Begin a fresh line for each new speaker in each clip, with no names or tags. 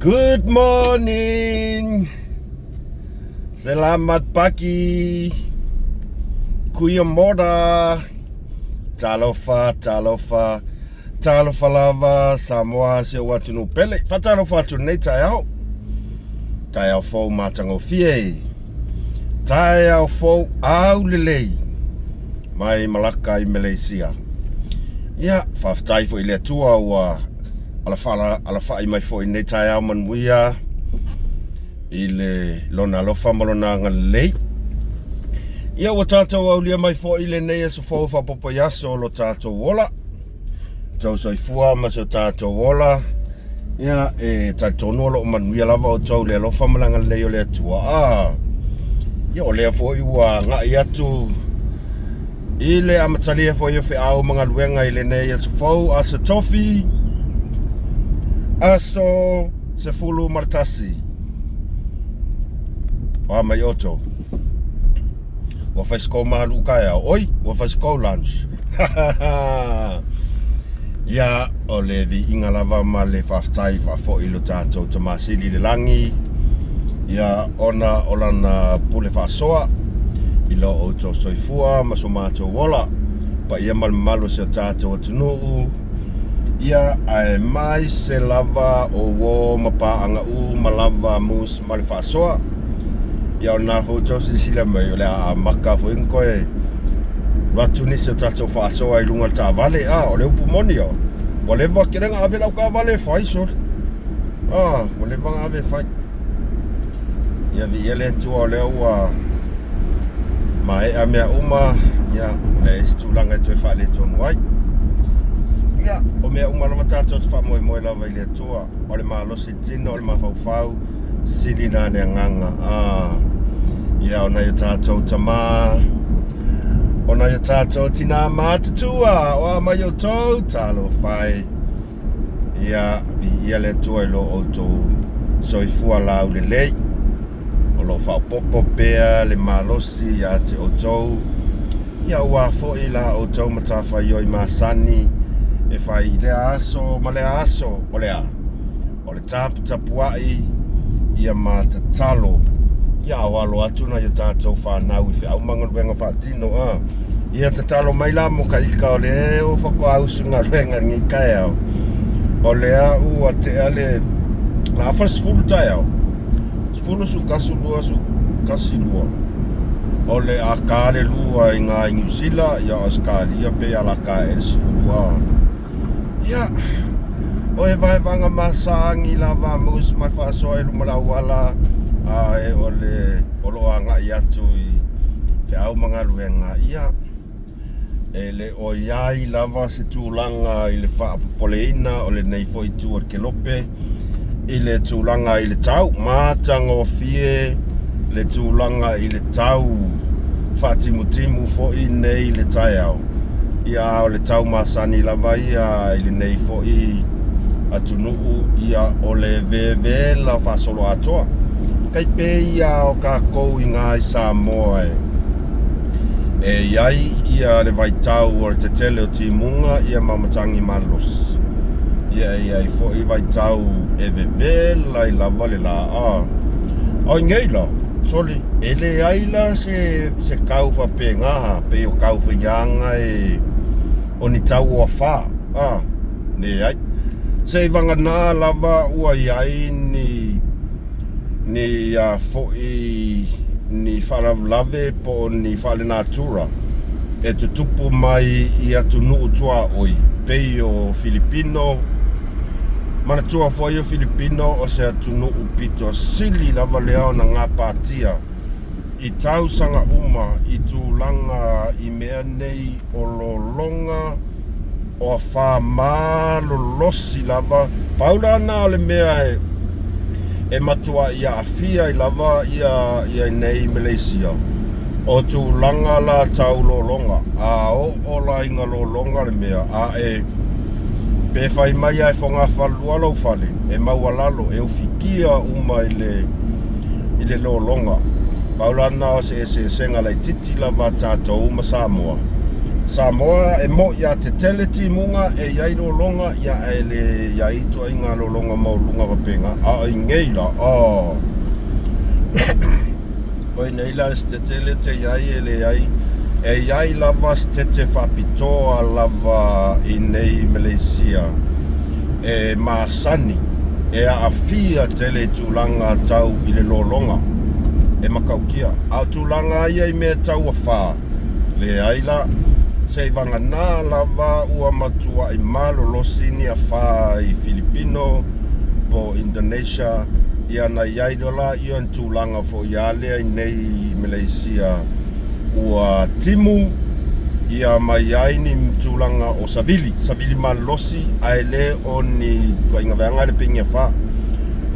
Good morning. Selamat pagi. Goeiemôre. Talofa, talofa. Talofa lava Samoa si ou atunuu pele. Faatalofa atu nei taeao. Taeao fou matagofie. Taeao fou aulelei mai Malaka i Malaysia. Ia, faafetai foi i le Atua ua alafai mai foi i lenei taeao manuia i le lona alofa ma lona agalelei. Ia ua tatou aulia mai foi lenei aso fou faaopoopo i aso o lo tatou ola. Outou soifua ma so tatou ola. Ia, e talitonu o lo o manuia lava outou i le alofa ma le agalelei o le Atua. Ah, ia, o lea foi ua agai atu i le amatalia foi o feau ma galuega i lenei aso fou, aso tofi, aso 11. O a mai outou? Ua fai se kou malu taeao. Oi, ua fai se kou lunch. Ia, o le viiga lava ma le faafetai faafoi i lo tatou Tama Sili i le lagi, ia, ona o lana pule faasoa i lo outou soifua ma so matou ola, paia ma le mamalu o si o tatou atunuu, ia, aemaise lava o uō ma paaga uma lava mus ma le faasoa. Ia o lena foi ua outou silasila mai o le a amata foi ona toe alu atu nisi o tatou faasoa i luga o le taavale. A, o le upu moni, o, ua leva tele ona ave lau taavale e fai, sole. A, ua leva ona ave e fai. Ia viia le Atua o lea ua maea mea uma, ia, ua leai se tulaga e toe faaletonu ai. Ia, o mea uma lava tatou te faamoemoe lava i le Atua. O le malosi tino, o le mafaufau, sili na le agaga. Ah, ia, o nai o tatou tamā, o nai o tatou tinā matutua, o a mai outou, talofa e. Ia, viia le Atua i lo outou soifua laulelei. O lo o faaopoopo pea le malosi ia te outou, ia aua foi la outou matafaioi masani e fai i lea aso ma lea aso, o le a? O le taputapuai ia ma tatalo ia aoalo atu nai o tatou fanau i feau ma galuega faatino a. Ia tatalo mai la mo ka ika o lea ua faatoa usu galuega i lenei taeao. O lea ua tea le la afa le 10 taeao. 10 su 1 2 su 1 2. O le a ka le lua i ngā i Niu Sila, ia Ausetalia pe a la ka e le 10 a. Ia, o he vaevaga masaagi lava a Moose ma le faasoa i luma o le auala, a e o le o lo o agai atu i feau ma galuega, ia, e le o i ai lava se tulaga i le faapopoleina o lenei foi itu o le kelope i le tulaga i le tau. Matagofie le tulaga i le tau faatimutimu foi nei i le taeao. Ia, a o le tau masani lava ia i lenei foi atunuu, ia, o le vevela faasoloatoa. Tai pei ia o tatou i gā i Samoa e, e i ai ia le vaitau o le tetele o timuga ia ma matagi malolosi. Ia, e i ai foi vaitau e vevela ai lava le lā. A o i nei la, sole, e leai la se, se kau faapena, pei o kau faiaga e, o ni tau o afā, a, leai. Seiavagana lava ua i ai ni, ni a foi ni faalavelave po o ni faalenatura e tutupu mai i atunuu tuaoi pei o Filipino. Manatua foi o Filipino o se atunuu pito sili lava lea ona gapatia i tausaga uma i tulaga i mea nei o lologa o afā malolosi lava. Pau la na o le mea e e matuai aafia ai lava ia ia nei i Malaysia, o tulaga la tau lologa, a oo la ina lologa le mea, a e pe fai mai lava e fogafalelua lou fale, e maualalo, e ufitia uma i le i le lologa. Pau la na o se eseesega laitiiti lava a tatou ma Samoa. Samoa e mo'i a tetele timuga e i ai lologa ia ae le i ai ituaiga lologa maualuluga faapena. A o inei la, oh, o inei la le setete lea te i ai e leai, e i ai lava setete faapitoa lava i nei Maleisia e masani e aafia tele i tulaga tau i le lologa e matautia. A o tulaga ia i mea tau afa, Leai la, seivagana lava ua matuai malolosi ni afa i Filipino po o Indonesia, ia na i ai loa laia o ni tulaga foi a lea i nei i Maleisia ua timu ia ma i ai ni tulaga o savili, savili malolosi ae le o ni ituaiga vaega lea pei ni afa.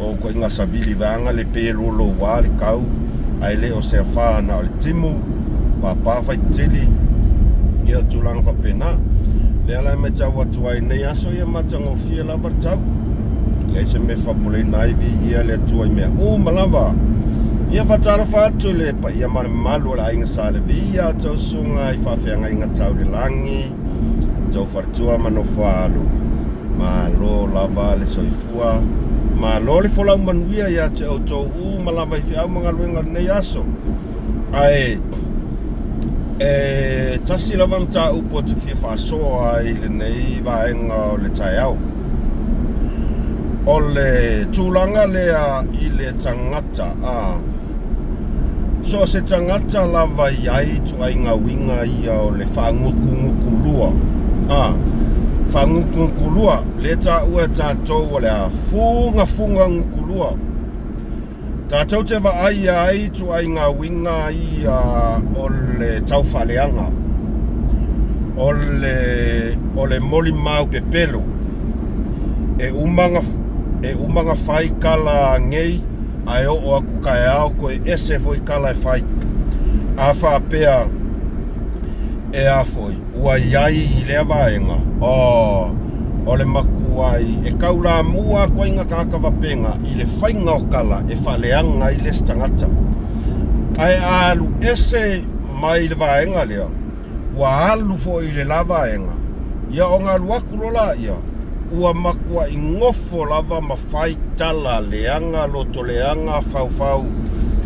O ituaiga savili vaega lea pei e louloua le tau ae le o se afa na o le timu, papa faitili, ia tulaga faapena. Lea la e matau atu ai i lenei aso ia matagofie lava le tau. Leai se mea e faapopoleina ai, viia le Atua i mea uma lava. Ia faatalofa atu i le paia ma le mamalu o le aiga Sa Levi, ia outou susuga i faafeagaiga tau i le lagi, outou faletua ma nofoaalo. Malo lava le soifua, malo le folau manuia ia te outou uma lava i feau ma galuega o lenei aso. Ae e tasi lava mataupu ou te fia faasoa ai i lenei vaega o le taeao. O le tulaga lea i le tagata, a so o se tagata lava i ai ituaiga uiga ia o le faagutugutu-lua. A faagutugutu-lua, lea e taua e tatou o le a fugafuga gutulua. Tatou te vaaia ai ituaiga uiga ia o le taufaaleaga, o le, o le molimau pepelo. E uma na, e uma na fai tala anei, ae oo atu taeao toe ese foi tala e fai. A faapea e a foi, ua i ai i lea vaega, oh, o le matuai e taulamua atu ai na tagata faapena i le faiga o tala e faaleaga ai le isi tagata. Ae a alu ese mai le vaega lea, ua alu foi i le la vaega, ia ona alu atu loa laia, ua matuai nofo lava ma fai tala leaga, loto leaga, faufau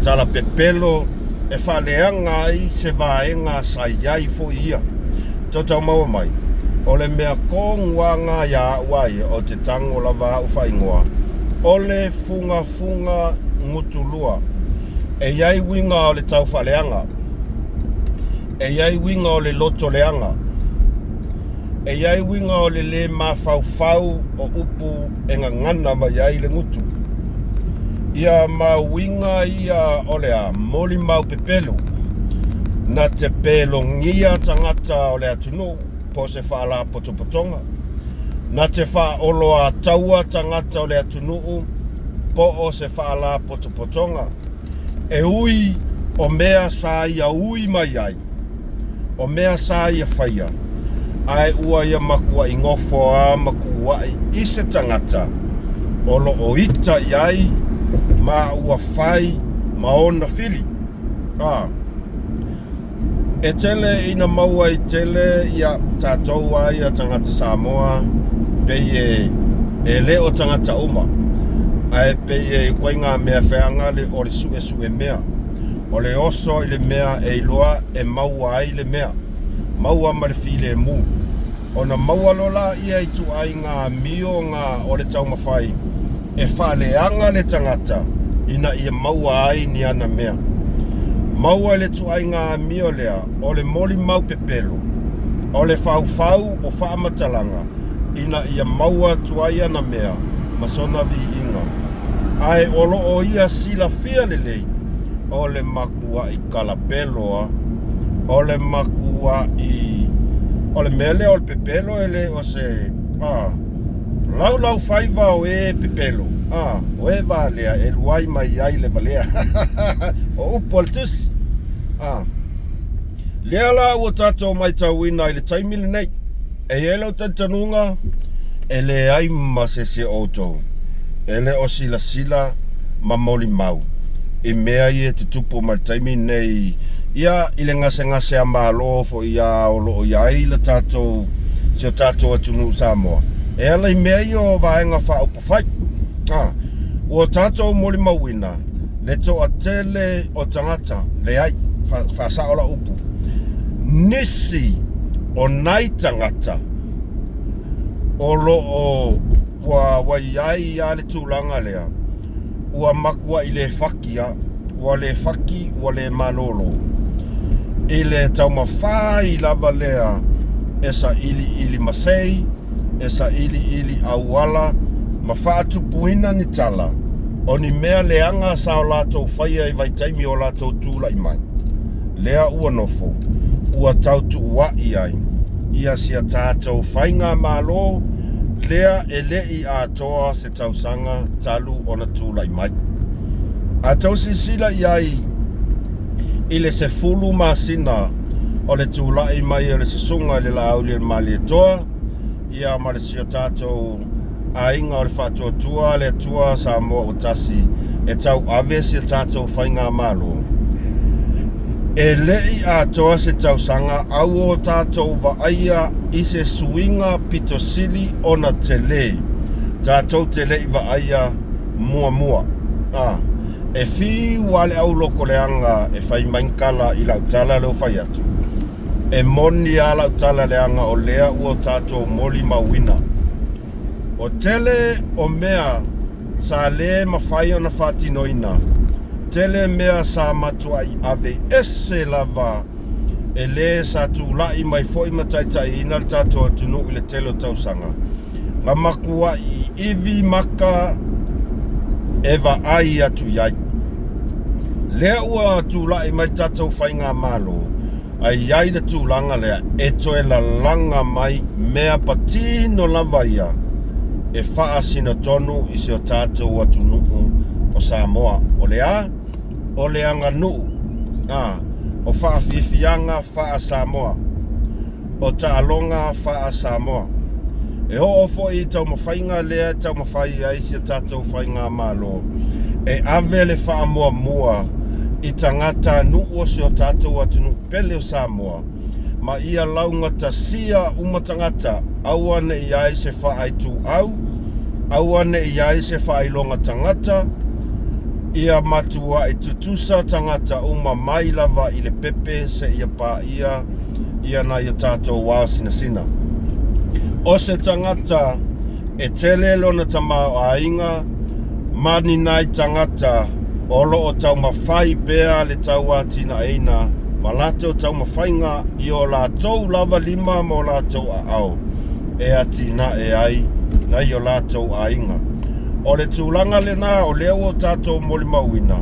tala pepelo, e faaleaga ai se vaega sa i ai foi ia. Tautau maua mai, o le mea tonu lava na ia au a ia, ou te tago lava au faaigoa, o le fugafuga gutulua. E i ai uiga o le taufaaleaga, e i ai uiga o le loto leaga, e i ai uiga o le lē mafaufau o upu e gagana mai ai le gutu. Ia ma uiga ia o le a molimau pepelo na te pelogia tagata o le atunuu po o se faalapotopotoga, na te faaoloataua tagata o le atunuu po o se faalapotopotoga, e ui o mea sa ia ui mai ai. O mea sa ia faia, ae ua ia matuai nofo a ma tuuai i se tagata o lo o ita i ai ma ua fai ma ona fili. A e tele ina maua i tele ia tatou a ia tagata Samoa pei e e le o tagata uma ae pei e ituaiga mea feagale o le suesue mea. O le oso i le mea e iloa e maua ai le mea, maua ma le filemu. Ona maua loa laia ituaiga amio na o le taumafai e faaleaga le tagata ina ia maua ai ni ana mea. Maua i le ituaiga amio lea o le molimau pepelo, o le faufau o faamatalaga ina ia maua atu ai ana mea ma sona viiga. Ae o lo o ia silafia lelei, o le matuaʻi kalapeloa, o le matuaʻi, o le mea lea o le pepelo e le o se, a, laulau faiva o e pepelo, a, o e valea e luai mai ai le valea. O upu a le Tusi. A, lea la ua tatou matauina i le taimi lenei, E i ai lou talitonuga, e leai ma se isi o outou e le o silasila ma molimau i mea ia e tutupu mai le taimi lenei, ia, i le gasegase a Malo foi ia o lo o i ai le tatou, si o tatou atunuu Samoa, e ala i mea ia o Vaega Faaupufai. A, ua tatou molimauina le toatele o tagata, leai, faasao lau upu, nisi o nai tagata o lo o ua i ai lava le tulaga lea, ua matuai le faki lava, ua le faki, ua le malolo i le taumafai lava lea e sailiili masei, e sailiili auala ma faatupuina ni tala o ni mea leaga sa o latou faia i vaitaimi o latou tulai mai. Lea ua nofo, ua tautuua'i ai ia si a tatou faigamalo lea e le i atoa se tausaga talu ona tulai mai. A tou silasila i ai i le 10 masina o le tulai mai o le Susuga i le Laaulialemalietoa, ia ma le si o tatou aiga o le Faatuatua le Atua Samoa ua Tasi e tauave si a tatou faigamalo. E le i atoa se tausaga a ua o tatou vaaia i se suiga pito sili ona tele tatou te le i vaaia muamua. A, e fiu lava le aulokoleaga e fai mai ni tala i lau tala lea ua fai atu. E moni lava lau tala leaga o lea ua tatou molimauina. O tele o mea sa le mafai ona faatinoina, tele mea sa matuai aveese lava e le sa tulai mai foi ma taitaiina le tatou atunuu i le tele o tausaga, na matuai iivi maka e vaai atu i ai. Lea ua tulai mai le tatou faigamalo, a i ai le tulaga lea e toe lalaga mai mea patino lava ia e faasino tonu i si o tatou atunuu o Samoa. O le a? O le aganuu, a, o faafiafiaga faa-Samoa. O taaloga faa-Samoa. E oo foi i taumafaiga lea e taumafai ai si a tatou faigamalo e ave le faamuamua i tagatanuu o si o tatou atunuu pele o Samoa ma ia laugatasia uma tagata, aua ne i ai se faaituau, aua ne i ai se faailoga tagata, ia matuai tutusa tagata uma mai lava i le pepe seia paia ia nai o tatou ao sinasina. O se tagata e tele lona tamaoaiga ma ni nai tagata o lo o taumafai pea le tauatinaeina ma latou taumafaiga i o latou lava lima ma o latou aao e atinae ai nai o latou aiga. O le tulaga lena o lea ua tatou molimauina,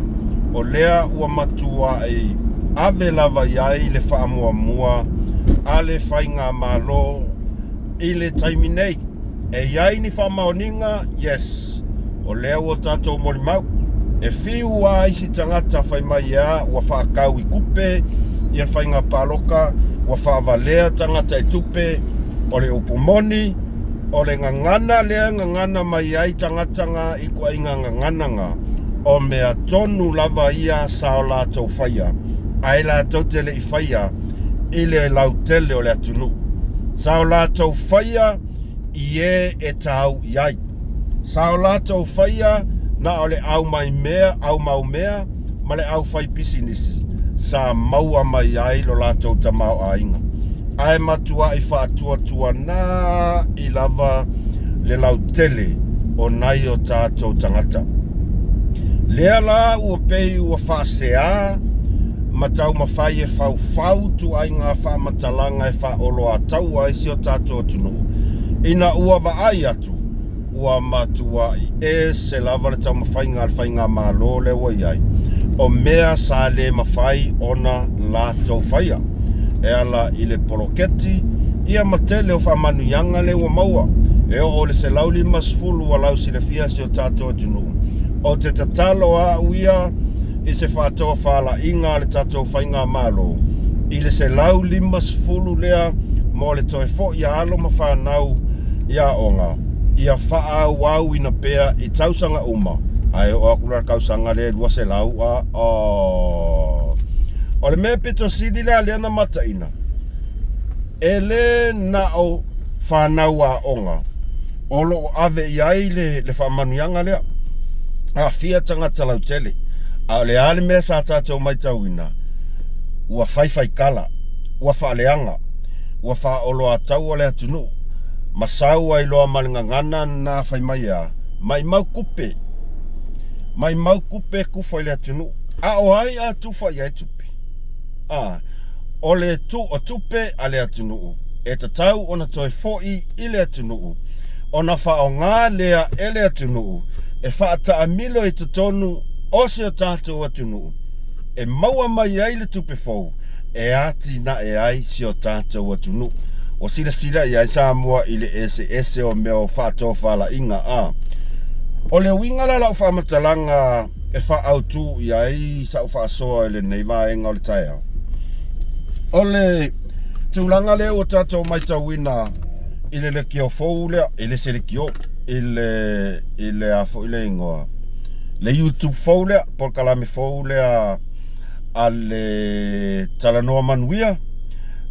o lea ua matuai ave lava i ai le faamuamua a le faigamalo i le taimi nei. E i ai ni faamaoniga? Yes. O lea ua tatou molimau. E fiu lava isi tagata fai mai ea ua faatau i tupe ia le faiga palota, ua faavalea tagata i tupe, o le upu moni, O le gagana lea e gagana mai ai tagata na ituaiga gagana na, o mea tonu lava ia sa o latou faia, ae latou te le i faia i le lautele o le atunuu. Sa o latou faia i e e tau i ai. Sa o latou faia na o le aumaimea, aumaumea ma le aufaipisinisi sa maua mai ai lo latou tamaoaiga. Ae matuai faatuatuanai lava le lautele o nai o tatou tagata. Lea la ua pei ua faaseā ma taumafai e faufau ituaiga faamatalaga e faaoloataua ai si o tatou atunuu, ina ua vaai atu Ua matuai ese lava le taumafaiga a le faigamalo lea ua i ai, o mea sa le mafai ona latou faia e ala i le poloketi ia ma tele o faamanuiaga lea ua maua e oo i le 150 ua lausilafia si o tatou atunuu. Ou te tatalo au ia i se faatofalaiga a le tatou faigamalo i le 150 lea mo le toe foi a alo ma fanau i aoga ia faaauauina pea i tausaga uma Ae oo atu la le tausaga lea 200 a oh. O le mea pito sili lea lea na mataina, e le na o fanau aoga o lo o ave i ai le, le faamanuiaga lea. Aafia tagata lautele. A o le a le mea sa tatou matauina, ua faifaikala, ua faaleaga, ua faaoloataua le atunuu, ma sau ai loa ma le gagana na fai mai a, maimau tupe, maimau tupe tufa i le atunuu. A o ai a tufa i ai tupe? A, o le tu, o tupe a le atunuu e tatau ona toe foi i le atunuu, ona faaaoga lea e le atunuu e faataamilo i totonu o si o tatou atunuu e maua mai ai le tupe fou e atinae ai si o tatou atunuu. Ua silasila i ai Samoa i le eseese o mea o faatofalaiga a. O le uiga la o lau faamatalaga e faaautu i ai sau faasoa i lenei vaega o le taeao, o le tulaga lea ua tatou matauina i le leitio fou lea, e le se leitio, i le, i le a foi le igoa, le YouTube fou lea, polokalame fou lea a le Talanoa Manuia,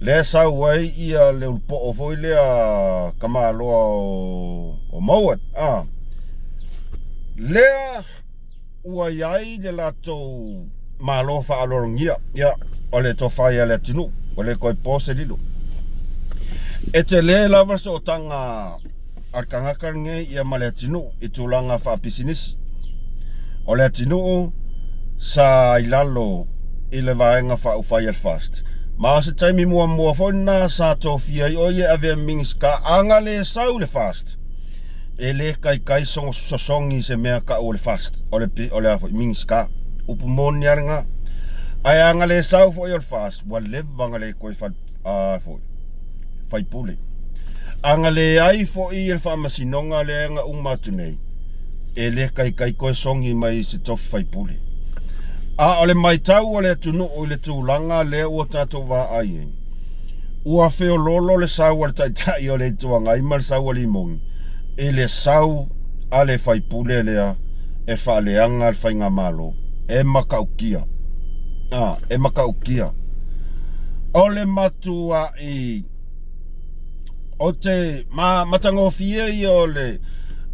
lea e sau ai ia le ulupoo foi lea tamaloa o Mowat, a, lea ua i ai le latou malo faaaloalogia, ia, o le tofa ia le atunuu, ua le toe po se lilo. E tele lava le sootaga a le tagata lenei ia ma le atunuu i tulaga faapisinisi. O le atunuu sa i lalo i le vaega faaupufai a le FAST, ma o se taimi muamua foi lena sa tofia ai o ia e avea ma Minisita, ana le sau le FAST, e le taitai sosogi se mea tau o le FAST, o le, o le a foi, Minisita. Upu moni lava lena. Ae ana le sau foi o le FAST, ua leva ona le toe fal, a foi, faipule. Ana leai foi le faamasinoga lea na uma atu nei, e le taitai toe sogi mai i se tofi faipule. A o le matau a le atunuu i le tulaga lea ua tatou vaai ai, ua feoloolo le sau a le Taitai o le Itu Agai ma le sau a Limoni i le sau a le faipule lea e faaleaga le faigamalo. E matautia. A, e matautia. O le matuai o te ma, matagofie ia o le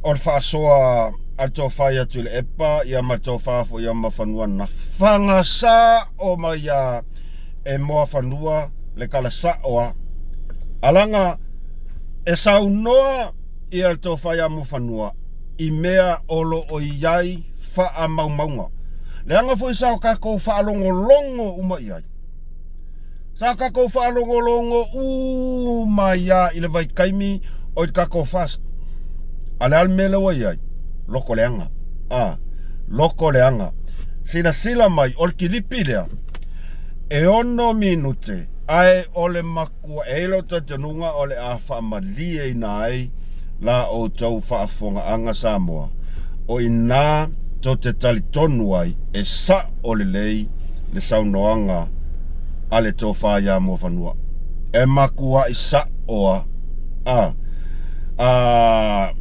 o le faasoa a le tofa ia Tuilaepa ia ma le tofa foi ia Mafanua na fagasa o mai ia e Moafanua le tala sa'o a alaga e saunoa ia le tofa ia Moafanua i mea o lo o i ai faamaumauga. Leaga foi sa o tatou faalogologo uma i ai. Sa tatou faalogologo uma ai lava i le vaitaimi o i le tatou FAST. A o le a le mea lea ua i ai? Loko leaga. A, loko leaga. Silasila mai, o le kilipi lea, e 6 minute, ae o le matua, e i ai lou talitonuga o le a faamalieina ai la outou faafofogaaga Samoa, o i ina tou te talitonu ai e sa'o lelei le saunoaga a le Tofa ia Muafanua. E matua'i sa'o a. A. A.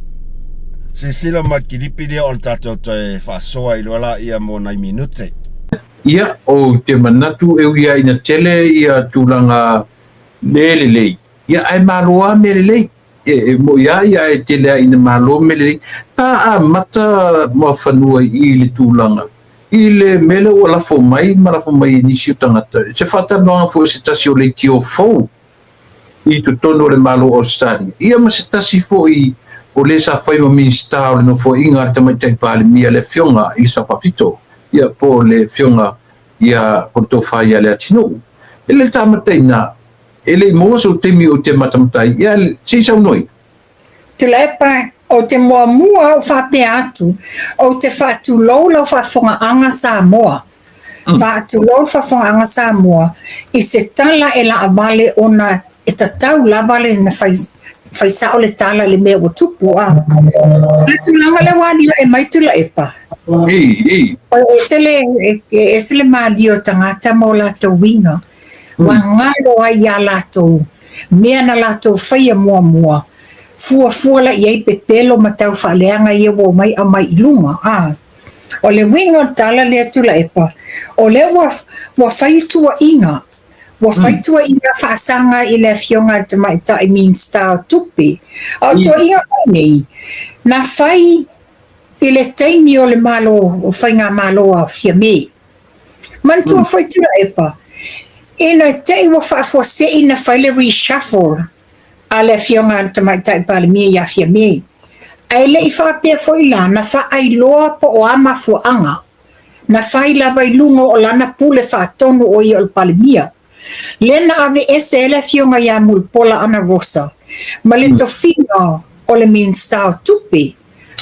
Silasila mai le kilipi lea ona tatou toe faasoa ai loa laia mo nai minute.
Ia, ou te manatu e ui lava ina tele ia tulaga le lelei, ia ae malo lava mea lelei. E moni lava ia ae tele lava ina malo mea lelei. Sa amata Muafanua i le tulaga i le mea lea ua lafo mai ma lafo mai e nisi o tagata, se faatalanoaga foi a se tasi o leitio fou i totonu o le Malo o Ausetalia, ia ma se tasi foi o le sa fai ma Minisita o le Nofoaiga a le Tamaitai Palemia, le Afioga i le Sao Faapito, ia po o le Afioga ia po o le Tofa ia Leatinuu. E le tamata i ina, e le i maua sou taimi ou te matamata ai, ia se i saunoa ia.
Tuilaepa, Ou te muamua ou faapea atu, ou te faatulou lau faafofogaaga Samoa. Faatulou le faafofogaaga Samoa i se tala e laavale ona e tatau lava le na fai, fai sao le tala i le mea ua tupu. A. O le tulaga lea ua aliae mai Tuilaepa. E ese le, e ese le malie o tagata ma o latou uiga. Ua galo ai iā latou mea na latou faia muamua, fuafua la i ai pepelo ma tau faaleaga ia ua omai aumai i luga, a. O le uiga o le tala lea Tuilaepa, o lea ua, ua fai tuuaiga, ua fai tuuaiga faasaga i le Afioga i le Tamaitai Minisita o Tupe. A o tuuaiga foi nei, na fai i le taimi o le Malo, o Faigamalo a Fiame. Manatua foi Tuilaepa, ina te i ua faafuasei na fai le reshuffle a le Afioga i le Tamaitai Palemia ia Fiame, ae le i faapea foi la na faailoa po o a mafuaaga na fai lava i luga o lana pule faatonu o ia o le Palemia. Lea na aveese ai le Afioga ia Mulipola Anarosa ma le tofiga o le Minisita o Tupe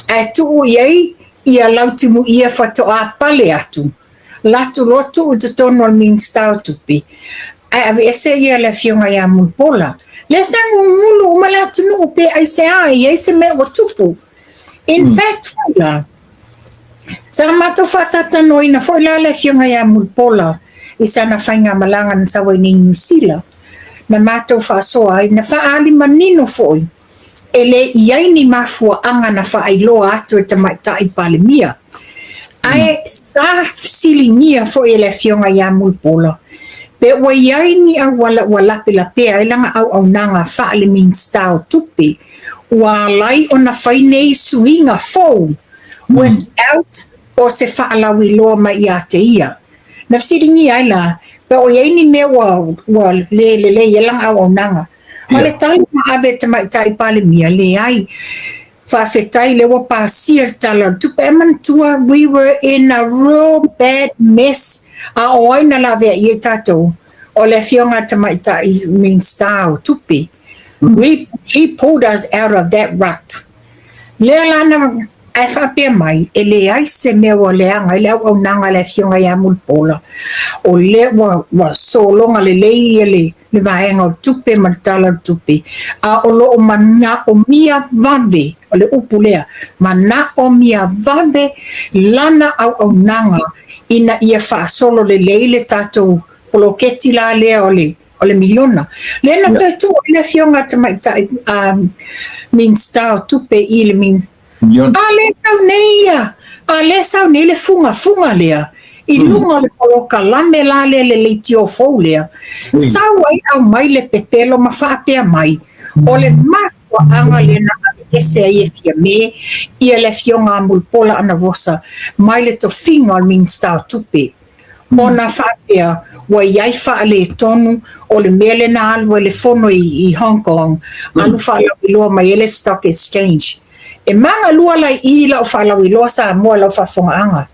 ae tuu i ai ia Lautimuia faatoa pale atu latu loa tuu i totonu o le Minisita o Tupe ae aveese ia le Afioga ia Mulipola. Lea sa gugulu uma le atunuu pe aisea e i ai se mea ua tupu. In fact foi la, sa matou faatalatanoaina foi la le Afioga ia Mulipola i sana faigamalaga na sau ai nei i Niu Sila, na matou faasoa ai, na faaali manino foi e le i ai ni mafuaaga na faailoa atu e Tamaitai Palemia. Ae sa fesiligia foi e le Afioga ia Mulipola pe ua i ai ni auala ua lapelapea ai lana auaunaga faale-Minisita o Tupe ua ala ai ona fai nei suiga fou without o se faalauiloa mai ia te ia. Na fesiligia ai la, pe o i ai ni mea ua, ua le lelei ai lana auaunaga. O le tali na ave e Tamaitai Palemia, leai. Faafetai lea ua pasia le Tala o le Tupe. Ae manatua, we were in a real bad mess. A o ai na laveai ai tatou? O le Afioga a le Tamaitai Minisita o Tupe. We, he pulled us out of that rut. Lea la na, ae faapea mai, e leai se mea ua leaga ai le auaunaga a le Afioga ia Mulipola, o lea ua, ua sologa lelei ia le, le vaega o tupe ma le Tala o le Tupe, a o lo o manaomia vave, o le upu lea, manaomia vave lana auaunaga ina ia faasolo lelei le tatou poloketi la lea o le o le miliona. Lea na toe tuu ai le Afioga a Tamaitai Minisita o Tupe i le min... Miliona. A lea sau nei ia, a lea sau nei le fugafuga lea i luga o le polokalame la lea le leitio fou lea. Sau ai aumai le pepelo ma faapea mai, o le mafuaaga lea na aveese ai e Fiame ia le Afioga a Mulipola Anarosa mai le tofiga o le Minisita o Tupe. Ona faapea ua i ai faaletonu o le mea lea na alu ai le fono i Hong Kong, alu faalauiloa mai ai le Stock Exchange. E magalua la i i lau faalauiloa Samoa i lau faafofogaaga.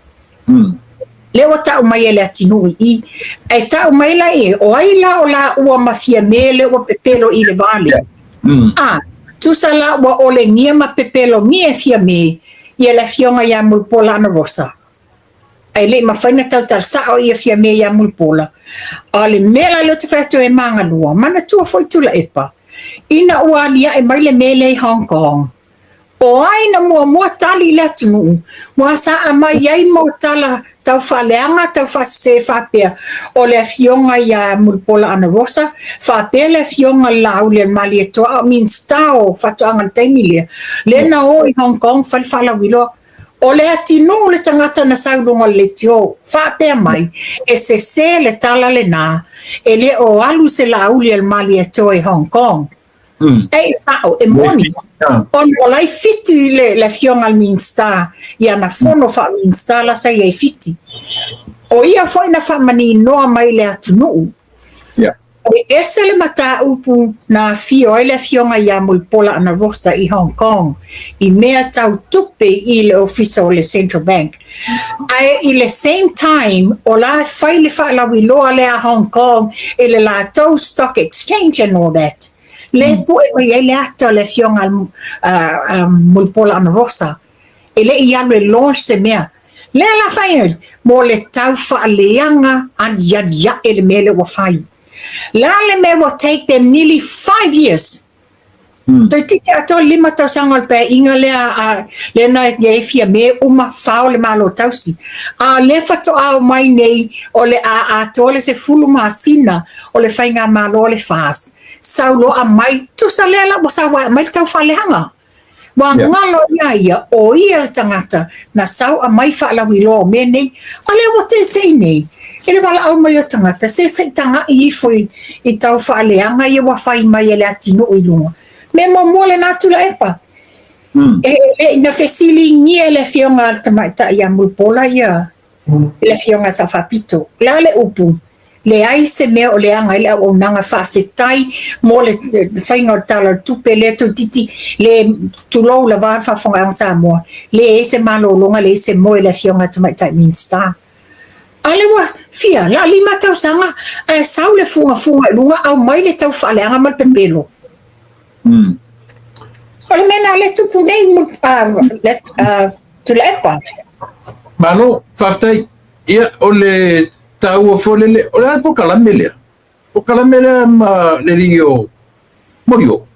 Lea ua tau mai e le atunuu i i. Ae tau mai la i e, o ai la o laua ma Fiame lea ua pepelo i le va lea? A, tusa la ua olegia ma pepelogia e Fiame ia le Afioga ia Mulipola Anarosa. Ae le i mafai ona tautala sao ia Fiame ia Mulipola. A o le mea la lea ou te fai atu ai e magalua, manatua foi Tuilaepa, ina ua aliae mai le mea lea i Hong Kong, o ai na muamua tali i le atunuu, ua saa mai ai mau tala tau faaleaga, tau faasese faapea, o le afioga ia Mulipola Anarosa, faapea le afioga Laaulialemalietoa, a o Minisita o Faatoaga i le taimi lea, lea na o i Hong Kong fai le faalauiloa. O le atinuu le tagata na sau i luga o le leitio, faapea mai, e sese le tala lena, e le o alu se Laauli a le Malietoa i Hong Kong. E sao, e moni, ona o la e i Fiti le, le afioga a le Minisita i ana fono faa-Minisita la sa i ai i Fiti. O ia foi na faamaninoa mai i le atunuu. E ese le mataupu na afio ai le Afioga ia Mulipola Anarosa i Hong Kong i mea tau tupe i le ofisa o le Central Bank. Ae i le same time o la e fai le faalauiloa lea a Hong Kong i le latou stock exchange and all that. Lea e pue mai ai le ata o le Afioga a Mulipola Anarosa e le i alu e launch se mea. Lea la fai ai, mo le tau faaleaga aliali ae le mea lea ua fai. La le mea ua take them nearly 5 years. Toeitiiti atoa le 5 tausaga o le paeaiga lea a lea na i ai Fiame uma fao le Malo tausi. A o lea faatoa omai nei o le a atoa le 10 masina o le faigamalo a le FAST. Sau loa aumai, tusa lea la ua sau ai aumai le tau faaleaga. Ua galo iā ia, ʻo ia le tagata na sau aumai faalauiloa o mea nei, a lea ua teitei nei i le valaau mai o tagata, se se i tagaʻi ifo i tau faaleaga ia ua fai mai e le atinuu i luga. Mea muamua lena Tuilaepa. E le i na fesiligia e le afioga a le tamaitai ia Mulipola ia i le afioga a Sao Faapito. O le a le upu? Leai se mea o leaga ai le auaunaga faafetai mo le faiga o le Tala o le Tupe lea toeitiiti le tulou lava le faafofogaaga Samoa, leai se malologa, leai se moe i le afioga i le Tamaitai Minisita. A lea ua fia la lima tausaga ae sau le fugafuga i luga aumai le tau faaleaga ma le pepelo. O le mea lena lea tupu nei Tuilaepa.
Malo, faafetai. Ia, o le taua foi lele, o le a le polokalame lea? Polokalame lea ma le alii o Molioo.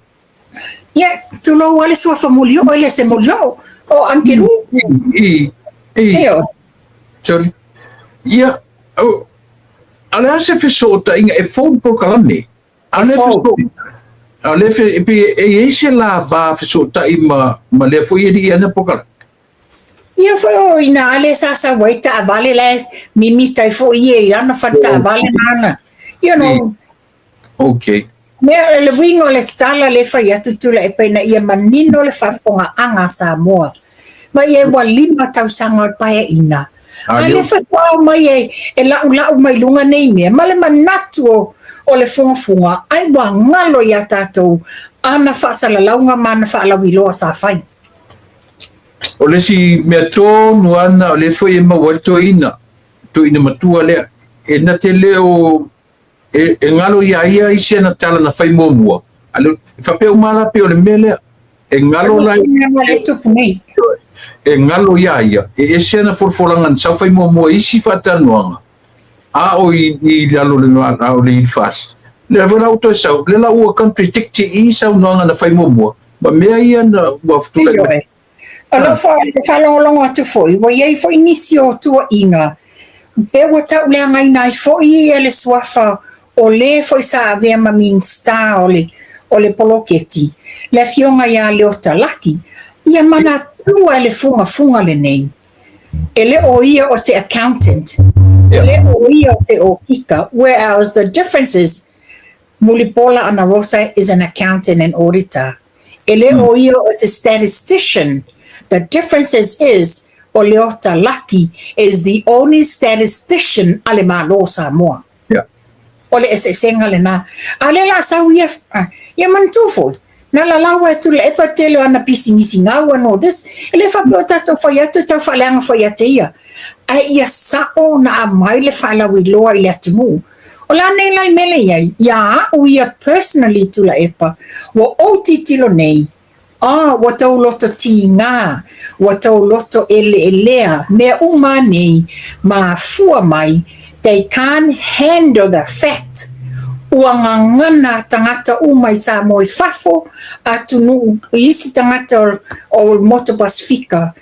Ia, tulou lava le suafa Molioo, e le o se Molioo, o Angelou.
I, i, sorry. Ia, o, a o le a se fesootaiga e fou le polokalame? A o le a o le e pei e i ai se lava fesootai ma, ma lea foi alii ana polokalame?
Ia foi o ina ale sa sau ai taavale la e mimita ai foi ia i lana fale taavale nana. You know.
Okay.
Mea le uiga o le tala le fai atu Tuilaepa ina ia manino le faafofogaaga a Samoa. Ma ia ua lima tausaga o le paeaiga. A lea faatoa mai e, e laʻulaʻu mai luga nei mea, ma le manatu o, o le fugafuga, ai ua galo iā tatou ana faasalalauga ma ana faalauiloa sa fai.
O le isi mea tonu ana o lea foi e maua ai le toeaina, toeaina matua lea, e na te le o e, e galo iā ia isi ana tala na fai muamua. A le, e faapea uma la pei o le mea lea. E galo la e galo iā ia, e ese ana folafolaga na sau fai muamua i isi faatalanoaga, a o i, i lalo le a o le ILFAS. Lea foi la ua toe sau, lea la ua contradict i saunoaga na fai muamua, ma mea ia na ua tulai mai.
O lau faalogologo atu foi, ua i ai foi nisi o tuuaiga, pe ua tauleagaina ai foi le suafa o le foi sa avea ma Minisita o le, o le poloketi, le Afioga ia Leota Laki, ia manatua e le fugafuga lenei, e le o ia o se accountant, e le o ia o se okika, whereas the difference is, Mulipola Anarosa is an accountant and auditor. E le o ia o se statistician. The difference is, is o Leota Laki is the only statistician a le Malo o Samoa.
Yeah.
O le eseesega lena. A lea la sau ia, ia manatua foi, na lalau ai Tuilaepa tele o ana pisinisi gau and all this, e le faapea o tatou fai atu e tau faaleaga foi ia te ia. Ae ia sa'o na aumai le faalauiloa i le atunuu. O le a nei la le mea lea i ai? Iā aʻu ia personally Tuilaepa, ua ou tilotilo nei, ah, ua tou loto tīgā, ua tou loto ʻeleʻelea, mea uma a nei, mafua mai, they can't handle the fact, ua gagana tagata uma i Samoa i fafo, atunuu, i isi tagata o le Motu Pasefika,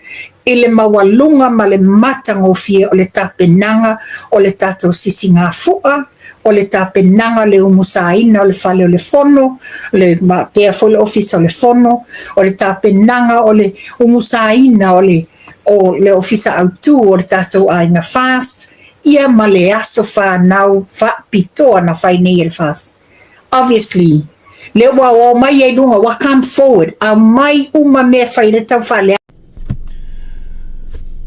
i le maualuga ma le matagofie o le tapenaga o le tatou sisigāfuʻa, o le tapenaga o le umusaina o le Fale o le Fono, le pea foi le Ofisa o le Fono, o le tapenaga o le umusaina o le o le Ofisa Autu o le tatou Aiga FAST, ia ma le aso fanau faapitoa na fai nei e le FAST. Obviously, lea ua o mai ai luga, ua come forward, aumai uma mea fai le tau faaleaga.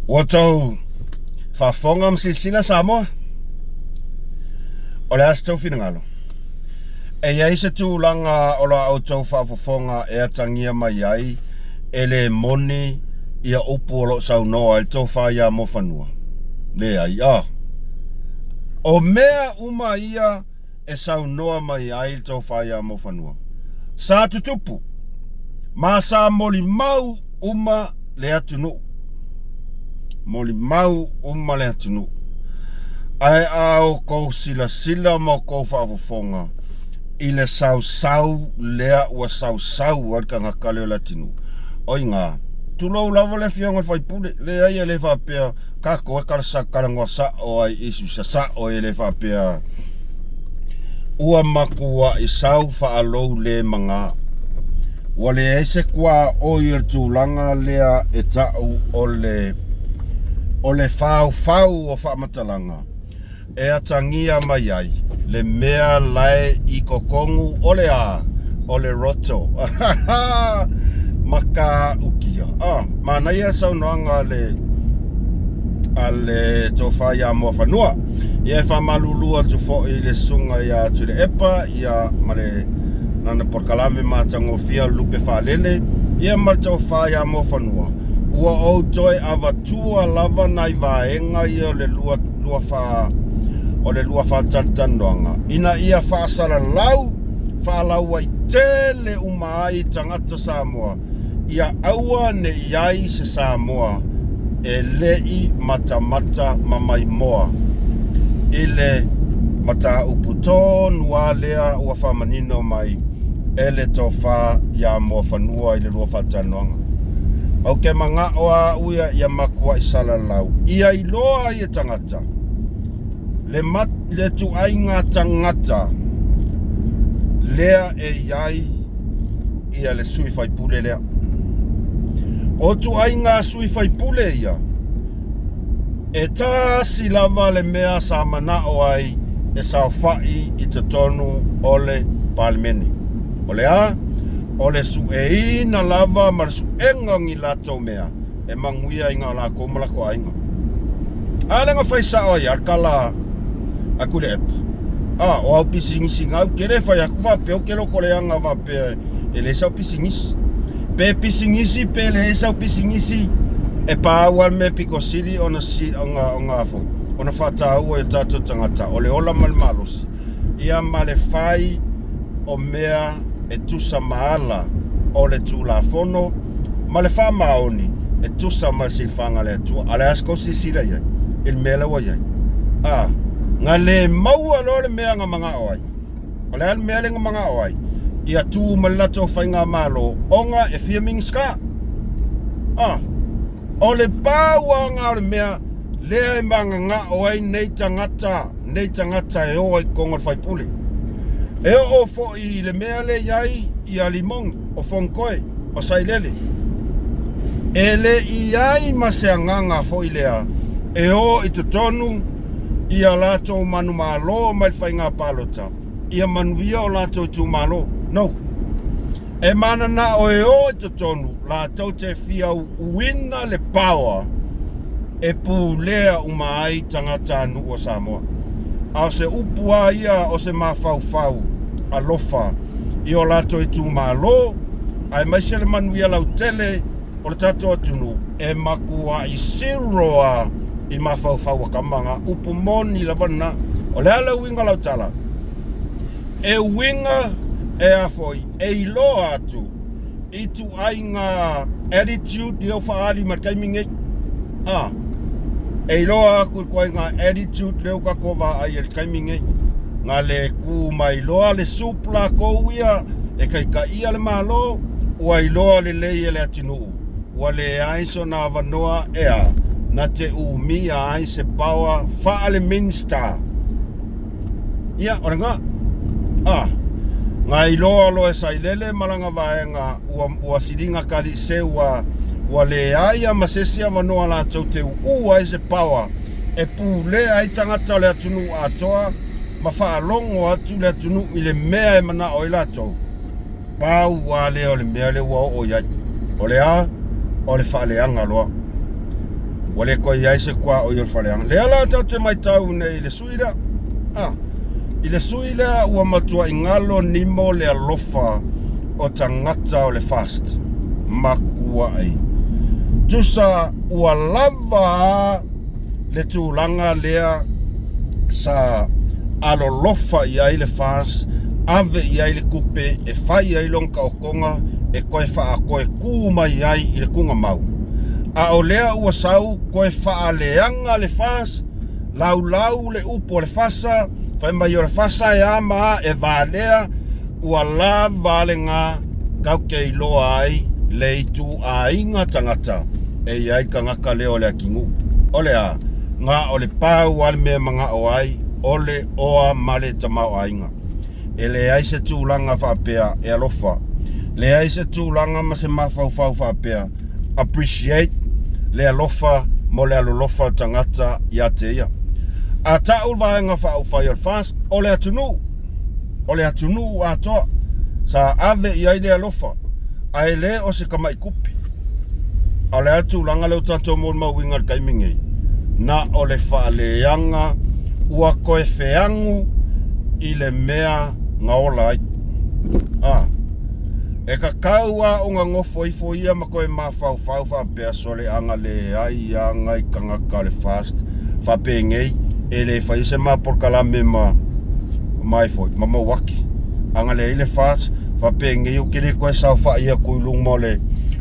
Ua tou faafofoga ma silasila Samoa? O le a se tou finagalo? E i ai se tulaga o la outou faafofoga e atagia mai ai e le moni ia upu o lo o saunoa ai le tofa ia Mofanua? Leai. Ah. O mea uma ia e saunoa mai ai le tofa ia Mofanua. Sa tutupu, ma sa molimau uma le atunuu. Molimau uma le atunuu. Ae a outou silasila ma outou faafofoga i le sausau lea ua sausau ai le tagata lea o Leatinuu, oiga, tulou lava le afioga i le sui usufono, leai e le faapea tatou e talanoa sa'o ai i isi sasa'o e le faapea ua matua'i sau faalou le magā. Ua leai se kuaoi o le tulaga lea e ta'u o le o le faufau o faamatalaga e atagia mai ai le mea lae i totonu o le a o le roto ma ka ukia. Ah, manaia le saunoaga a le a le tofa ia Muafanua. Ia e faamalulu atu foi i le susuga ia Tuilaepa ia ma le lana polokalame matagofie o le Lupe Faalele, ia ma le tofa ia Muafanua, ua ou toe avatua lava nai vaega ia o le lua, lua fa, o le lua faatalatalanoaga, ina ia faasalalau faalauaitele uma ai tagata Samoa, ia aua ne i ai se Samoa e le i matamata ma maimoa i le mataupu tonu lava lea ua faamanino mai e le tofa ia Muafanua i le lua faatalanoaga. Ou te mana'o lava au ia ia matua'i salalau ia iloa ai e tagata le, le ituaiga tagata lea e i ai ia le sui faipule lea. O ituaiga sui faipule ia, e tasi lava le mea sa manao ai e saofai i totonu o le Palemene. O le a? O le sueina lava ma le suega o ni latou mea e manuia ai na o latou ma latou aiga. A lea na fai sao ai lava le tala a Tuilaepa. A, o au pisinisi na, ou te le fai atu faapea ou te lotoleaga faapea e leai sau pisinisi. Pe pisinisi pe leai sau pisinisi, e pau lava le mea pito sili ona si, ona, ona, foi, ona faataua i o tatou tagata, o le ola ma le malosi, ia ma le fai o mea e tusa ma ala o le Tulafono ma le faamaoni e tusa ma le silafaga a le Atua. A o le a se tou silasila i ai i le mea lea ua i ai? A, na le maua loa le mea na manao ai. O le a le mea lea na manao ai? Ia tu ma le latou faigamalo ona e fia Minisita. A, o le pau lava lena o le mea lea e mananao ai nei tagata, nei tagata e o ai i totonu o le faipule. E oo foi i le mea lea e i ai ia Limoni, o Fonotoe, o Sailele. E le i ai ma se agaga foi lea e o i totonu ia latou manumalo mai le faiga palota ia manuia o latou itumalo. No. E mananao e o i totonu latou te fia uina le power e pulea uma ai tagatanuu o Samoa. A o se upu lava ia o se mafaufau alofa i o latou itumalo aemaise le manuia lautele o le tatou atunuu e matuai zero lava i mafaufau a tama na. Upu moni lava lena. O le a le uiga o lau tala? E uiga e a foi e iloa atu ituaiga attitude lea ua faaali mai le taimi nei. A, e iloa atu ituaiga attitude lea ua tatou vaai ai i le taimi nei. Na le tu mai loa le soup latou ia e taitaia le Malo, ua iloa lelei e le atunuu ua leai sona avanoa e a, na te umia ai se power faale-Minster. Ia, o lena. A, na iloa loa e Sailele ma lana vaega ua, ua siliga kaliʻiseu ua, ua leai a ma se isi avanoa latou te uʻu ai se power e pulea ai tagata o le atunuu atoa ma faalogo atu le atunuu i le mea e manao ai latou. Pau lava lea o le mea lea ua oo i ai. O le a? O le faaleaga loa. Ua le toe i ai se tuaoi o le faaleaga. Lea la tatou te matau nei i le sui lea. Ah, i le sui lea ua matuai galo nimo le alofa o tagata o le FAST. Matuai. Tusa ua lava a le tulaga lea sa alolofa i ai le FAS, ave i ai le tupe e fai ai lona taotoga e toe faatoe tu mai ai i le tugamau. A o lea ua sau toe faaleaga le FAS, laulau le upu o le FASA, fai mai o le FASA e a ma a, e valea, Ua lava lena tatou te iloa ai le ituaiga tagata e i ai tagata lea o le atinuu. O le a? Na o le pau lava le mea e manao ai, o le oa ma le tamaoaiga. E leai se tulaga faapea e alofa. Leai se tulaga ma se mafaufau faapea, appreciate le alofa mo le alolofa o le tagata ia te ia. A ta'u le Vaega Faaupufai o le FAST, o le atunuu, o le atunuu atoa sa ave i ai le alofa, ae le o se tama'i tupe. A o le a le tulaga lea ua tatou molimauina i le taimi nei? Na o le faaleaga ua toe feagu i le mea na ola ai. A, e tatau lava ona nofo ifo ia ma toe mafaufau faapea, Sole ana leai lava nai tagata o le FAST faapenei e le faia se ma polokalame ma ma e foi ma Mauaki. Ana leai le FAST faapenei ou te le toe saofai atu i luma o le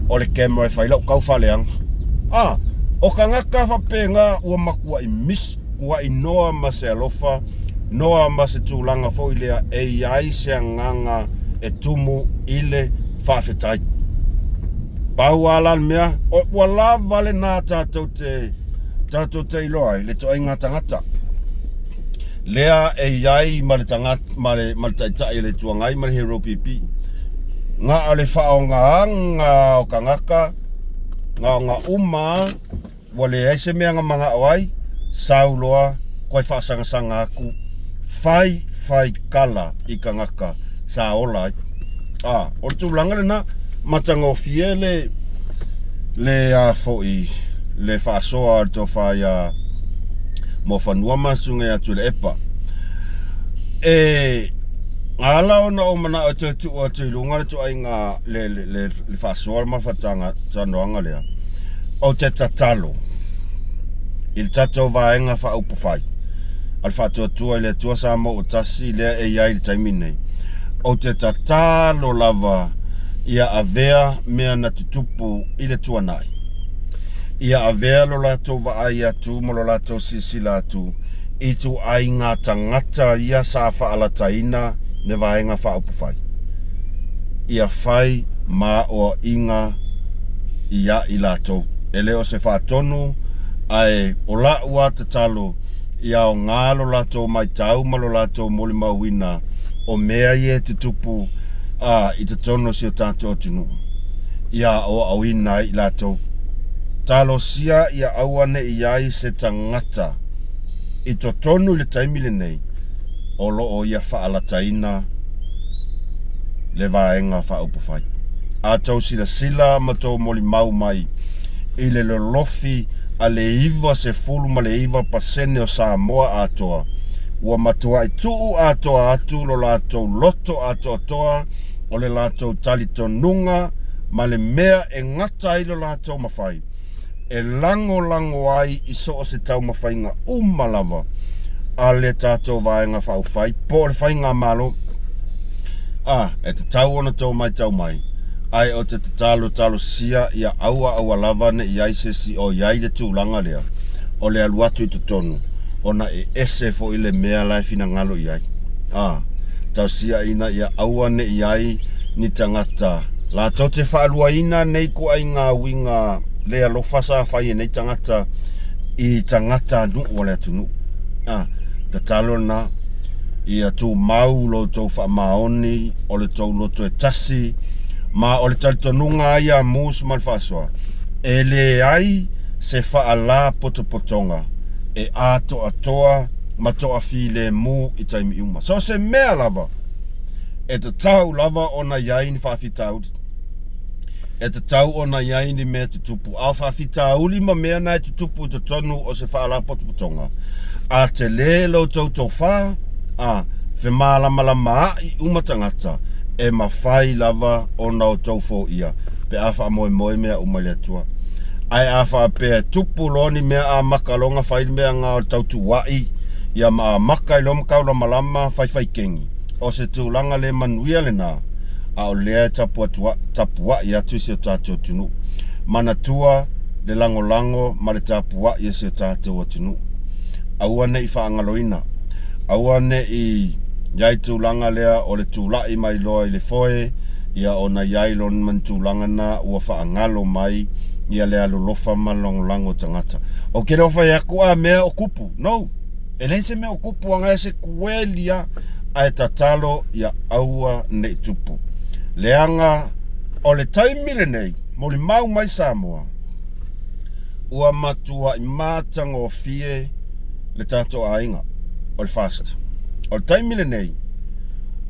o le camera e fai lau tau faaleaga. A, o tagata faapena ua matuai miss kua'i noa ma se alofa, noa ma se tulaga foi lea e i ai se agaga e tumu i le faafetai. Pau lava la le mea, ua lava lena tatou te, tatou te iloa ai le ituaiga tagata lea e i ai ma le tagata, ma le, ma le Taitai o le Itu Agai ma le Hero PP. Na o le faaaogaga o tagata, gaoga uma lava, Ua leai se mea na manao ai, sau loa koe faasagasanga atu, fai fai kala i tagata sa ola ai. A, o le tulaga lena, matagofie le, le a foi, le faasoa a le tofa ia Muafanua ma le Susuga ia Tuilaepa. E na ala ona ou manao e toe tuu atu i luga le ituaiga, le, le, le, le faasoa ma le faatalanoaga lea, Ou te tatalo i le tatou Vaega Faaupufai a le Faatuatua i le Atua Samoa ua Tasi lea e i ai i le taimi nei, ou te tatalo lava ia avea mea na tutupu i le tuanai, ia avea lo latou vaai atu ma lo latou silasila atu i ituaiga tagata ia sa faalataina le Vaega Faaupufai, ia fai ma aoaiga ia i latou. E le o se faatonu, ae o la'u a tatalo ia aoga lo latou maitau ma lo latou molimauina o mea ia e tutupu i totonu o si o tatou atunuu, ia aoaoina ai i latou. Talosia ia aua ne i i ai se tagata i totonu i le taimi lenei o lo o ia faalataina le Vaega Faaupufai. A tou silasila ma tou molimau mai i le lolofi a le 99% o Samoa atoa, ua matuai tuu atoa atu lo latou loto atoatoa o le latou talitonuga ma le mea e gata ai lo latou mafai e lagolago ai i so o se taumafaiga uma lava a le tatou Vaega Faaupufai po o le Faigamalo. A, e tatau ona tou matau mai, ae ou te tatalo talosia ia aua aua lava ne i ai se isi o i ai le tulaga lea o le alu atu i totonu ona e ese foi le mea la e finagalo i ai. A, talosia ina ia aua ne i ai ni tagata latou te faaluaina nei ituaiga uiga le alofa sa fai e nei tagata i tagata nuu o le atunuu. A, tatalo lena ia tumau lo outou faamaoni o le tou loto e tasi, ma o le talitonuga ai a Moose ma le faasoa, e leai se faalapotopotoga e atoatoa ma toafilemu i taimi uma. So o se mea lava, e tatau lava ona i ai ni faafitauli. E tatau ona i ai ni mea tutupu, a o faafitauli ma mea na e tutupu i totonu o se faalapotopotoga, a tele lo outou tofa, a femalamalamaai uma tagata, e mafai lava ona outou foia pe a faamoemoe mea uma i le Atua. Ae a faapea e tupu loa ni mea amata loa ona fai le mea na o le tautuua'i, ia ma amata ai loa ma taulamalama faifaikegi, o se tulaga le manuia lena, a o lea e tapua'i atu i si o tatou atunuu. Manatua le lagolago ma le tapua'i a si o tatou atunuu. Aua ne i faagaloina. Aua ne i i ai tulaga lea o le tula'i mai loa i le foe, ia ona i ai loa ma ni tulaga na ua faagalo mai ia le alolofa ma le lagolago o tagata. Ou te le o fai atu a mea o kupu. No! E leai se mea o kupu aga e se kueli a, ae tatalo ia aua ne i tupu. Leaga O le taimi lenei, molimau mai Samoa, ua matuai matagofie le tatou aiga o le FAST. O le taimi lenei,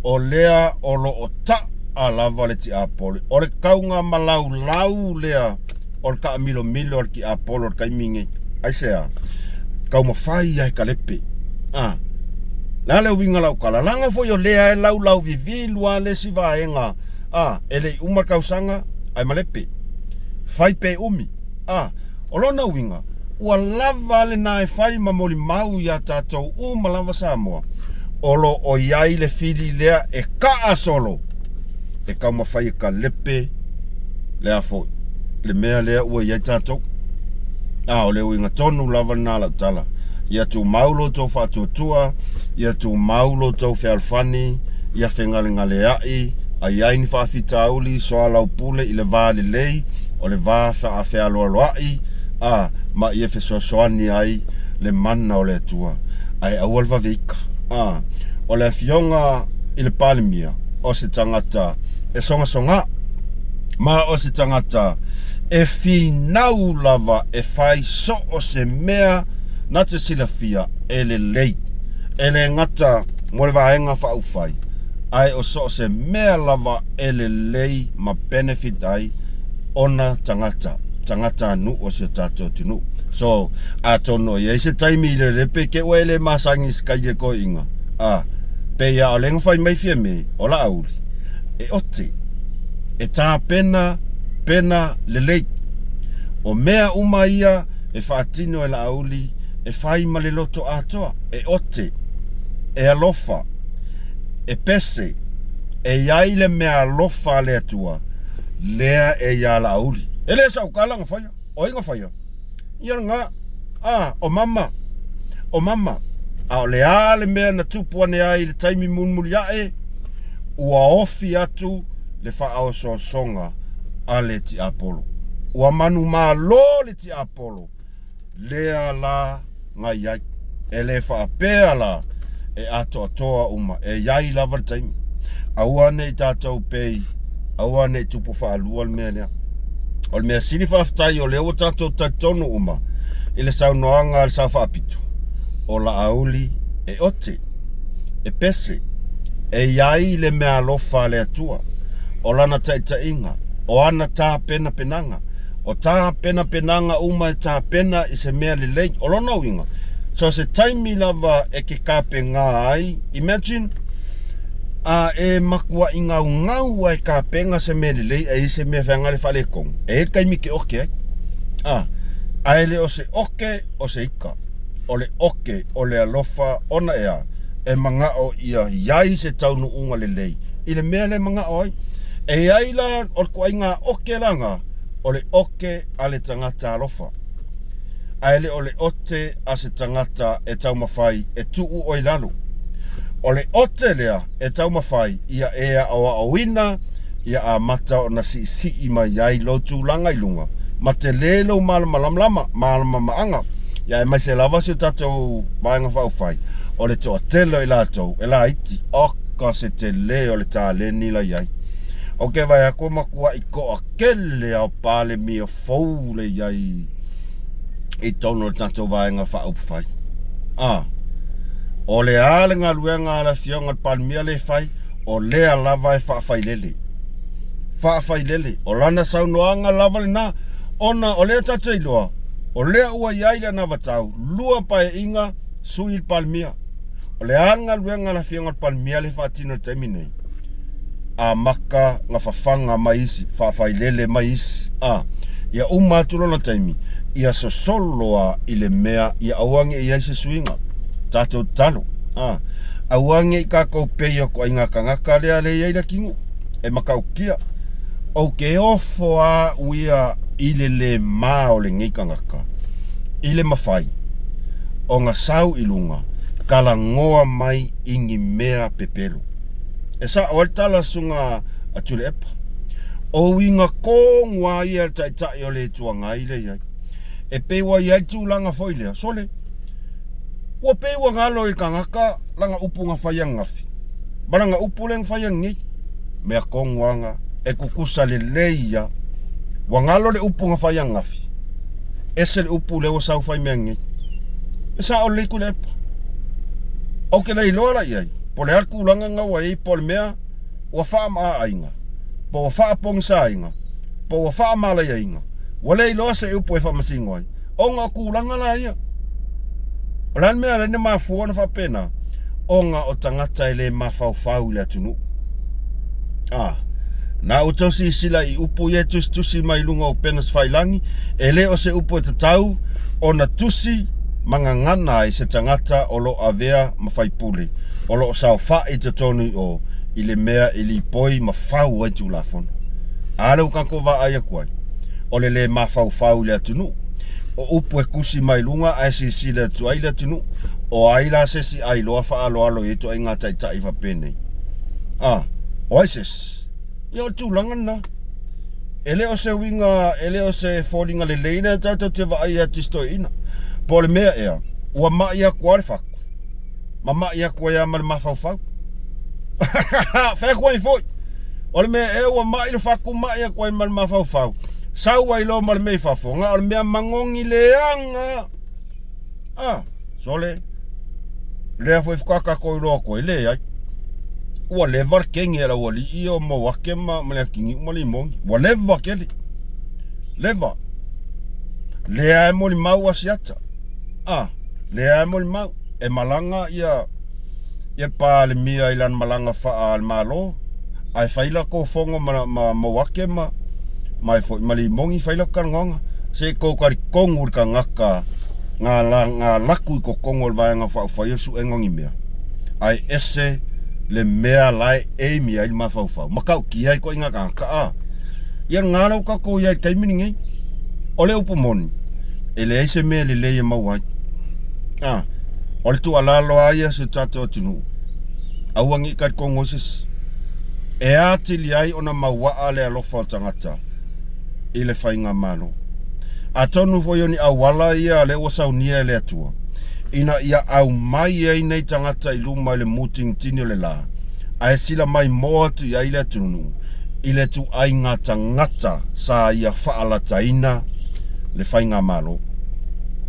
o lea o lo o taa lava le tiapolo. O le kauga malaulau lea o le taamilomilo a le tiapolo i le taimi lenei. Aisea? Taumafai lava e kalepe. A, le a le uiga o lau tala? Leaga foi o lea e laulauvivilu lava le isi vaega, a, e le i uma le tausaga ae malepe. Fai pe umi. A, o lona uiga, ua lava lena e fai ma molimau iā tatou uma lava Samoa, o lo o i ai le fili lea e kaa solo e taumafai e kalepe le a foi, le mea lea ua i ai tatou. A, o le uiga tonu lava lena o lau tala. Ia tumau lo outou faatuatua, ia tumau lo outou fealofani, ia fegalegaleai, a i ai ni faafitauli, soalaupule i le va lelei, o le va faafealoaloai, a, ma ia fesoasoani ai le mana o le Atua, ae aua le vave ika. A, o le Afioga i le Palemia, o se tagata e sogasoga, ma o se tagata e finau lava e fai so o se mea na te silafia e lelei, e le gata mo le Vaega Faaupufai, ae o so o se mea lava e lelei ma benefit ai ona tagata, tagatanuu o si o tatou atunuu. So, atonu o i ai se taimi i lele pe ke ua e le masani i se kaile toeaiina, a, pei a o lea na fai mai Fiame, o Laauli, e ote, e tapena pena lelei. O mea uma ia e faatino e Laauli e fai ma le loto atoa, e ote, e alofa, e pese, e i ai le meaalofa a le Atua lea e iā Laauli. E le sau tala na faia, o ai na faia? Ia lena, a, o mama, o mama. A o le a le mea na tupu ane ai i le taimi mulimuli ae, ua ofi atu le faaosoosoga a le tiapolo. Ua manumalo le tiapolo lea la na i ai. E le faapea la e atoatoa uma, e i ai lava le taimi. Aua ne i tatou pei, aua ne i tupu faalua le mea lea. O le mea sili faafetai o lea ua tatou talitonu uma i le saunoaga a le Sao Faapito, o Laauli e ote, e pese, e i ai le meaalofa a le Atua, o lana taitaiga, o ana tapenapenaga, O tapenapenaga uma e tapena i se mea lelei. O lona uiga, so se taimi lava e ke kapega ai, imagine, a e matuaʻi gaugau a e kapena se mea lelei ae i ai se mea feaga le faaletonu, e i ai le taimi e te oke ai. A, ae le o se oke o se ika, o le oke o le alofa ona e a, e manao ia i ai se taunuuga lelei i le mea lea e manao ai. E i ai la o le ituaiga oke la na, o le oke a le tagata alofa, ae le o le ote a se tagata e taumafai e tuu oe i lalo. O le ote lea e taumafai ia e aoaoina ia amata ona siisii mai ai lou tulaga i luga ma tele lou malamalama, malamamaaga, ia aemaise lava si o tatou Vaega Faaupufai, o le toatele o i latou e laiti, oka se tele o le taleni la i ai. Ou te vaai atu e matuai toatele a o Palemia fou le i ai i totonu o le tatou Vaega Faaupufai. A, o le a le galuega a le Afioga i le Palemia lea e fai, o lea lava e faafailele. Faafailele. O lana saunoaga lava lena, ona o lea tatou te iloa, o lea ua i ai le anavatau, 2 paeaiga sui i le Palemia. O le a le galuega a le Afioga i le Palemia lea e faatino i le taimi nei? Amata na fafaga mai isi, faafailele mai isi, a, ia uma atu lona taimi, ia sosolo a i le mea ia aua ne i i ai se suiga. Tatou tatalo, a, aua ne i tatou pei o ituaiga tagata lea lea e i ai le atunuu e matautia. Ou te ofo lava au ia i le le ma o lenei tagata i le mafai ona sau i luga talanoa mai i ni mea pepelo. E sao ai le tala a le susuga a Tuilaepa, o uiga tonu lava ia a le Taitai o le Itu Agai lea e i ai. E pei ua i ai le tulaga foi lea, sole, ua pei ua galo i le tagata lana upu na fai ananafi ma lana upu lea na fai ananei. Mea tonu lava na. E kukusa lelei ia. Ua galo le upu na fai ananafi. Ese le upu lea ua sau fai mea nei. E sao lelei Tuilaepa. Ou te le iloa la i ai, po o le a le tulaga lena ua i ai, po o le mea ua faamaaiga, po ua faapogisaina, po ua faamalaiaina, ua le iloa se upu e faamasino ai, ona o tulaga la ia. O le a le mea e ala ai ona mafua ona faapena? Ona o tagata e le mafaufau i le atunuu. A, na outou silasila i upu ia e tusitusi mai luga o upega tafailagi, e le o se upu e tatau ona tusi ma gagana ai se tagata o lo o avea ma faipule, o lo o saofai i totonu i o i le mea e lipoi ma fau ai Tulafono. A lea ua tatou vaai atu ai, o le le mafaufau i le atunuu. O upu e tusi mai luga ae silasila atu ai le atunuu, o ai la se isi ailoa faaaloalo i ia ituaiga taitai faapenei? A, o ai se isi? Ia o le tulaga lena. E le o se uiga, e le o se foliga lelei lea tatou te vaai atu i si toeaina. Po o le mea ea, ua mai atu lava le fatu, ma mai atu ai lava ma le mafaufau. Fai atu ai foi, o le mea ea ua mai le fatu, mai atu ai ma le mafaufau, sau ai loa ma le mea i fafo, na o le mea magogi leaga. A, sole, lea foi faatoa tatou iloa atu ai, leai. Ua leva le kegi a le aualii ia o Mauake ma Leatiniu ma Limoni. Ua leva tele. Leva. Lea e molimau Asiata. A, lea e molimau. E malaga ia ia Palemia i lana malaga faale-Malo, ae fai latou fono ma, ma Mauake ma, ma e foi ma Limoni, fai latou talanoaga. Se i tou talitonu i le tagata na, na laku i totonu o le Vaega Faaupufai o le suega o ni mea, ae ese le mea la e aim i ai le mafaufau, matautia ai ituaiga tagata a. Ia lena la ua tatou i ai i le taimi lenei. O le upu moni, e leai se mea lelei e maua ai. A, o le tuualalo lava ia a si o tatou atunuu, aua ne i talitonu ai se isi. E atili ai ona mauaa le alofa o tagata i le faigamalo. Atonu foi o ni auala ia lea ua saunia e le Atua, ina ia aumai ai nei tagata i luma i le mutinitini o le la, ae sila maimoa atu i ai le atunuu i le ituaiga tagata sa ia faalataina le faigamalo.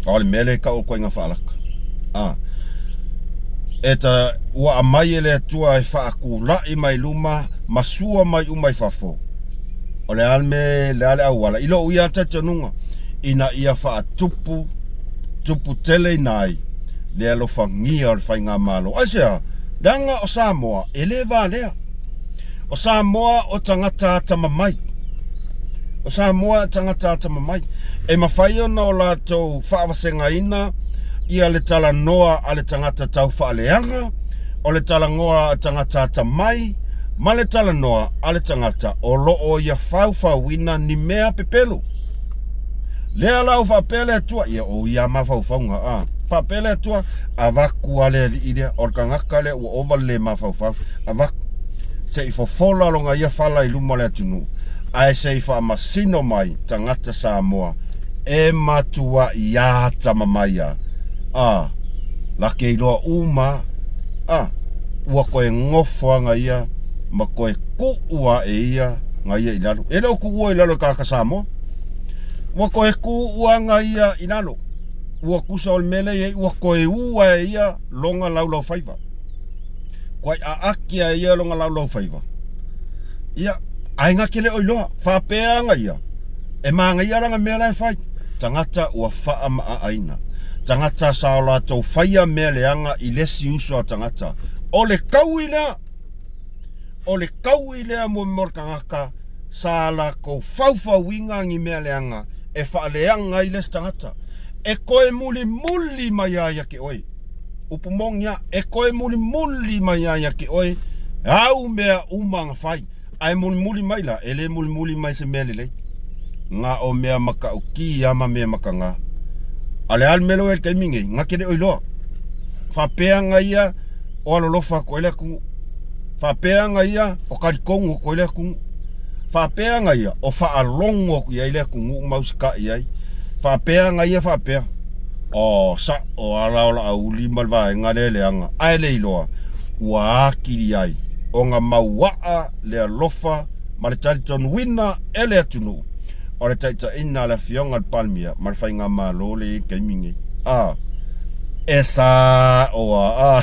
O le mea lea e tau o le ituaiga faalata. A, e ta, ua aumai e le Atua e faatulai mai luma ma sua mai uma i fafo. O le a le mea, le a le auala, i lou ia talitonuga, ina ia faatupu, tupu teleina ai le alofagia o le faigamalo. Aisea? Leaga o Samoa e le valea. O Samoa o tagata atamamai. O Samoa e tagata atamamai. E mafai ona o latou faavasegaina ia le talanoa a le tagata tau faaleaga, o le talanoa a tagata atamai, ma le talanoa a le tagata o lo o ia faufauina ni mea pepelo. Lea la ua faapea le Atua, ia o ia mafaufauga, a. Faapea le Atua, avatu a le alii lea, o le tagata lea ua ova le le mafaufau, avatu, se i fofola lona ia fala i luma o le atunuu, ae se i faamasino mai tagata Samoa e matuai atamamai a, a, lake iloa uma a, ua toe nofo aga ia ma toe tuu ae ia ga ia i lalo. E le o tuua i lalo e tagata Samoa. Ua toe tuu aga ia i lalo. Ua tusa o le mea lea e i ai, ua toe u ae ia lona laulaufaiva. Kuai aaki ae ia lona laulaufaiva. Ia, ae na te le o iloa. Faapea aga ia, e manaia lana mea la e fai. Tagata ua faamaaaina. Tagata sa o latou faia mea leaga i le isi uso a tagata. O le taui lea! O le taui lea mo le tagata sa latou faufauina ni mea leaga e faaleaga ai le isi tagata. E toe mulimuli mai lava ia te oe. Upu moni lava, e toe mulimuli mai lava ia te oe au mea uma na fai. Ae mulimuli mai la, e le mulimuli mai se mea lelei. Na o mea matautia ma mea mataga. A o le a le mea lea ua i ai i le taimi lenei, na te le o iloa. Faapea aga ia o alolofa atu ai le atunuu. Faapea aga ia o talitonu atu ai le atunuu. Faapea aga ia o faalogo atu i ai le atunuu ma usitai ai. Faapea aga ia faapea, Oh, sa'o ala o Laauli ma le vaega lea e leaga, ae le iloa ua atili ai ona mauaa le alofa. ma le talitonuina e le atunuu o le taitaiina a le Afioga i le Palemia ma le Faigamalo lea e i ai i le taimi lenei. A, e sao a.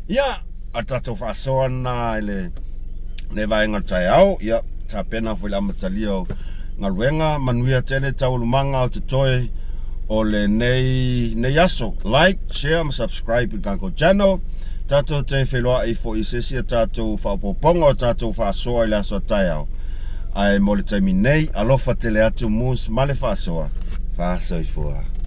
Ia, a tatou faasoa lena i le le vaega o le taeao, ia, tapena foi le amatalia o galuega, manuia tele taualumaga o totoe o lenei nei aso. Like, share ma subscribe i le tatou channel. Tatou te feiloai foi i se isi a tatou faaopoopoga o tatou faasoa i le aso a taeao. Ae mo le taimi nei, alofa tele atu mus ma le faasoa. Faasoifua.